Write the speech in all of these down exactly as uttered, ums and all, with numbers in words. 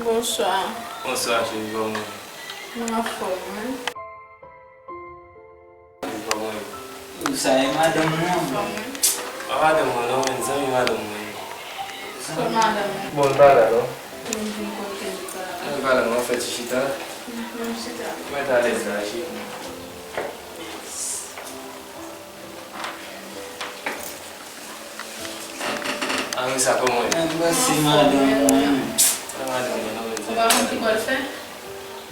Bonswa. Bonswa, cheri, kòman w ye? Mwen anfòm, wi. Kòman w ye? Sa e madanm ou an? Anfòm, wi. Pa madanm mwen non, men zanmi madanm mwen ye. Kot madanm ou? Bon, l pa la non. M vin kote l pa la. L pa la non, fè ti chita. M chita. Mwen t alèz la, cheri. Ann sa kòman w ye? Mwen se madanm mwen. Sa madanm mwen non, men. Ou pa konn ki bò l fè?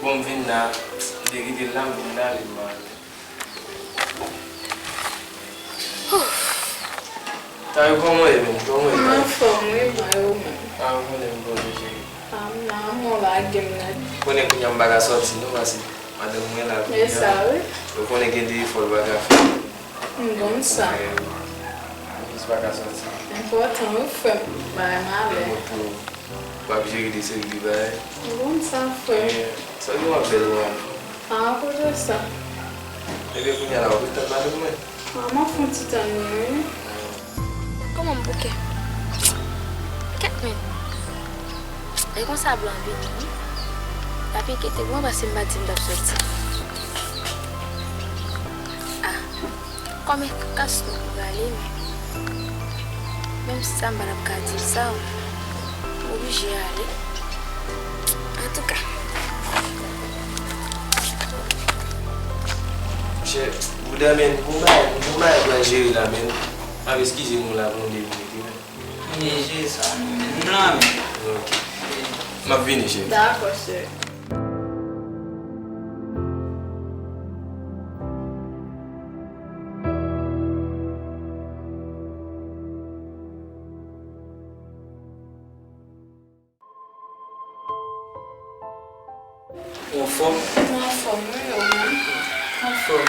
Bon, m vin la. M te kite l la, m vin la, vin la. Tayo, kòman w ye menm? Kòman w ye? Mwen anfòm, wi, mwen, ou menm? A, ou konnen m konnen, cheri. A, m nan, mwen lage m nèt. Konnen kounye a m pa ka sòti non, paske madanm mwen la kounye a. E sa, wi. Ou konnen gen de efò l pa ka fè. M konn sa. Ou jis pa ka sòti. Enpòtan, wi, frè m, bay malè. Mwen pou w ap jere de seri de bagay. M konn sa, frè m. Sa gen w ap bèl, wi. A, kote sa? Ebyen, kounye a la, w ap ret tann madanm mwen? A, m ap fè yon ti tann li, wi. Kòman m bouke? Kèt men. E konsa blan vini, wi. L ap enkyete mwen paske m pa di m t ap sòti. A, kòm e kas nou pou prale, men menm si sa m pa t ap ka di l sa, m oblije ale. Antouka. Monchè, bouda, men, gon bagay, gon bagay pral jere la, men. M ap eskize nou la pou yon de minit, wi, men. Mezye sa nou menm la menm. Ok. M ap vini, cheri. Dakò, cheri. Ou anfòm? Mwen anfòm, wi, ou menm? Anfòm.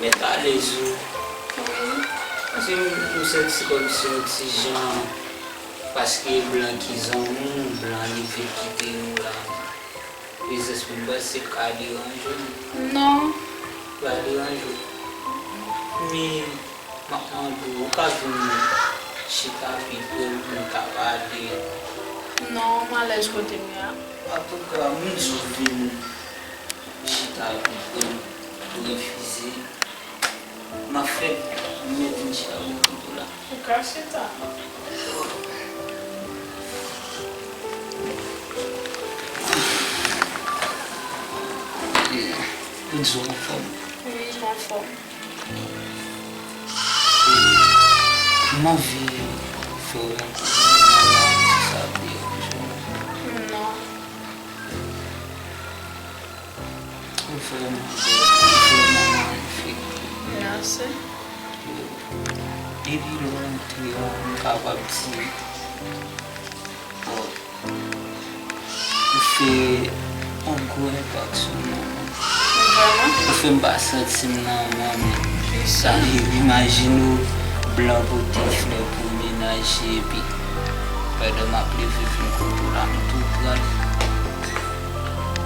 Mèt alèz, wi. Wi. Paske m, m santi kòmsi yon ti jan, paske blan ki zanmi w, blan rive kite nou la. Prezans mwen, m panse l ka deranje w. Non. L pa deranje w. Men, m ap mande w, ou ka vin chita pi pre m pou n ka pale? Non, m alèz kote m ye a. Antouka, m di w vin chita pi pre m, ou refize. M ap fè m mèt vin chita bò kote w la. Ou ka chita. Ou di w anfòm? Wi, m anfòm. M anvi fè w yon kou nan men w, si sa ap deranje w. Non. Ou vrèman bèl, ou vrèman manyifik. Mèsi. Depi lè w antre a, m kapab di, bon, ou fè yon gwo enpak sou mwen. Vrèman? Ou fè m pa santi m nan mwen menm. Sa vle di, imajine w, blan pote flè pou mennaj li, epi pandan m ap leve vin kote w la, m tou pran l.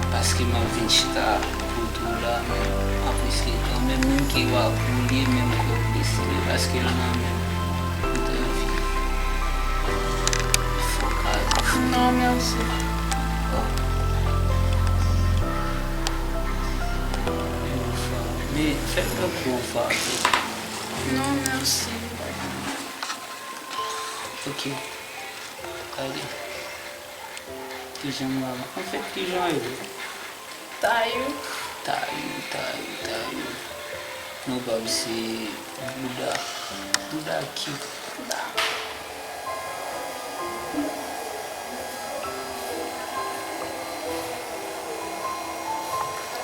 Paske m ap vin chita kote w la, men apre se kanmenm, menm ke w ap woule, menm kò w blese li, paske l nan men m. M t anvi fè w kado. Non, mèsi. Oh. Yon fwa. Men fè m tankou yon fwa. Non, mèsi. Ok. Gade. Kijan m va, anfèt, kijan w rele? Tayou. Tayou, Tayou, Tayou. Non pa m se Bouda. Bouda ki? Bouda.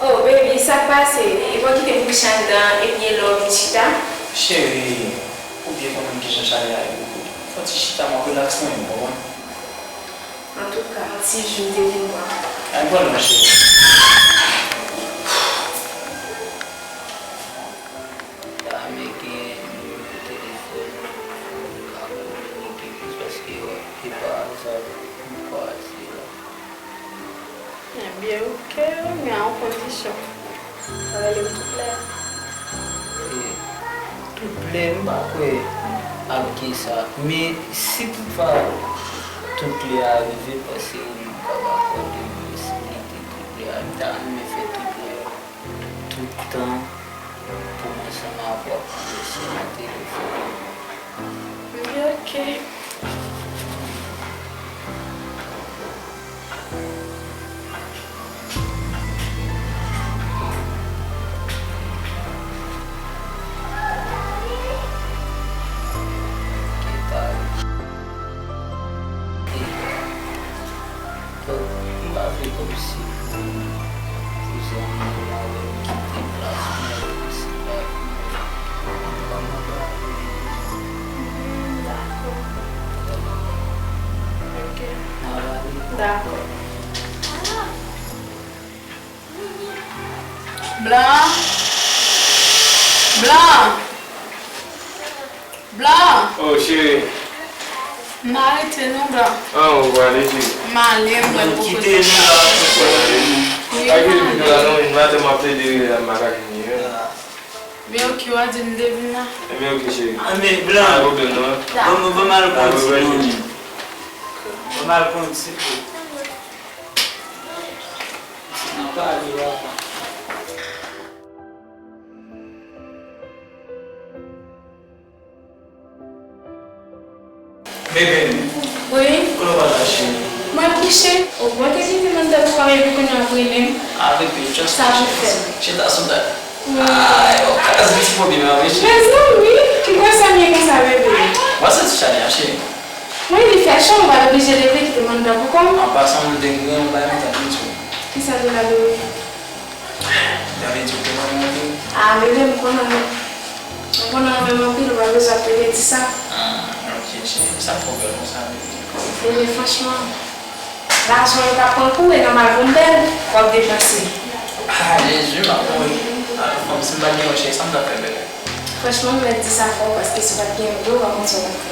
Oh, baby, sa k pase? E w kite m kouche anndan, epi e la w vin chita? Cheri, ou byen konnen kijan chalè a ye pou ou. Fè yon ti chita, m ap relax mwen menm, w konprann? Antouka, yon ti ji m te vin pran. Ay, pran non, cheri. Pa mete nimewo telefòn pou ka kominike plis, paske e pa aza m kwaze la. Ebyen, oke, men a yon kondisyon. Ou rele m tout lè? E, tout lè, m pa kwè ap gen sa. Men si toutfwa tout lè a rive, m panse ou menm ou ka pa kwè Ta renmen fè tout lè, tout tan pou m ansanm avè w, mesye, nan telefòn. Ebyen, oke. Donk, m pa vle kòmsi pou, pou zanmi w la wè m kite plas mwen, kòmsi pa vle. Kòman w pale? Dakò. Oke. N a pale. Dakò. Blan! Blan! Blan! Oh, cheri. M arete non, Blan. Ah, ou prale, cheri? M ale, m wè l poko. Kite nou la, pou fè. Wi, m ale. Pa gen vin la, non, maten m ap plede rele la, m pa ka vini, wi. Men oke, w a di m de vin la. Ebyen, oke, cheri. Ah, men, Blan. Pa gen pwoblèm, non. Ban m, ban m al pran ti non. Ban m al pran ti non. Nan pale, papa. Bebe. Wi. Kote w pral la, cheri? Mwen kouche. O, mwen te kite Manda pou kòm epi kounye a w ap rele m. Ah, bebe, just. Sa pou fè. Chita sou dat. Wi. Ay, ou ka santi pwoblèm la, wi, cheri. Mezanmi, ki gwo sa m ye konsa, bebe? Ou pa santi chalè a, cheri? Wi, li fè cho, m pral oblije leve kite Manda pou kòm. An pasan, m te gen yon bagay m t ap di w. Kisa l te la, bebe? Dani di w te renmen anpil. Ah, bebe, m konnen wi. M konnen w renmen m anpil, ou pa bezwen ap rele di sa. Ah, ok, cheri. Sa k fè w bèl konsa, bebe? Bebe, franchman, lajan yo k ap pran kou, e nòmal pou m bèl, w ap depanse. Ah, Jezi, m ap mouri. Alò, fanm, si m pa t gen yon cheri, sa m t ap fè, bebe? Franchman, m mèt di sa fò, paske si w pa t gen vre, w pa konn sa w t ap fè.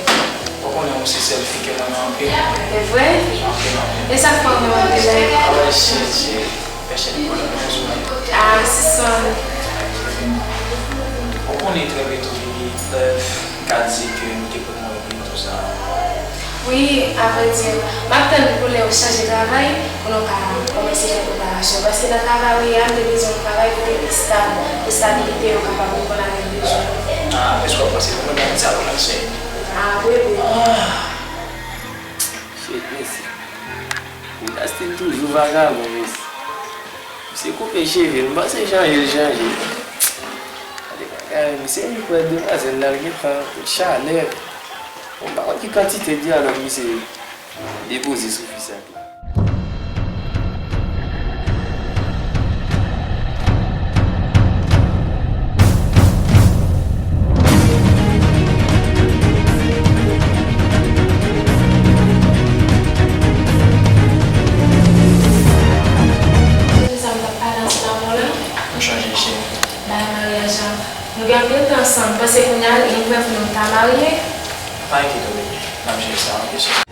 Ou konnen ou se sèl fi ke m renmen anpil. E vre? Anpil, anpil. E sa k fè w renmen m anpil la? Ah, wè, cheri, cheri. Fè cheri pwoblèm nan sou mwen. Ah, sisan. Ou konnen trè byento, bebe, m ka di ke nou te pran yon ri, tout sa. Wi, avrèdi, m ap tann pou lè ou chanje travay, pou nou ka kòmanse fè preparasyon. Paske nan travay ou ye a, m te bezwen yon travay kote estab, estabilite yo kapab reponn avèk bezwen. Ah, èske w ap panse pou mwen, mwen di sa pou mwen, cheri? Ah, bebe. Ah. Shit, mesye. Nèg la still toujou vagabon, mesye. Misye koupe cheve l, m panse chanje l chanje. Gade bagay, misye vin kwè demwazèl la, l gentan tout chalè. Bon, m pa konn ki kantite dyalòg misye depoze sou fi sa tou. Cheri, sa m t ap pale ansanm avè w la? M chonje, cheri. Bagay maryaj la. Nou gen anpil tan ansanm. Panse kounye a nou prè pou nou ta marye? Pa enkyete w, bebe. N ap jere sa, oke, cheri?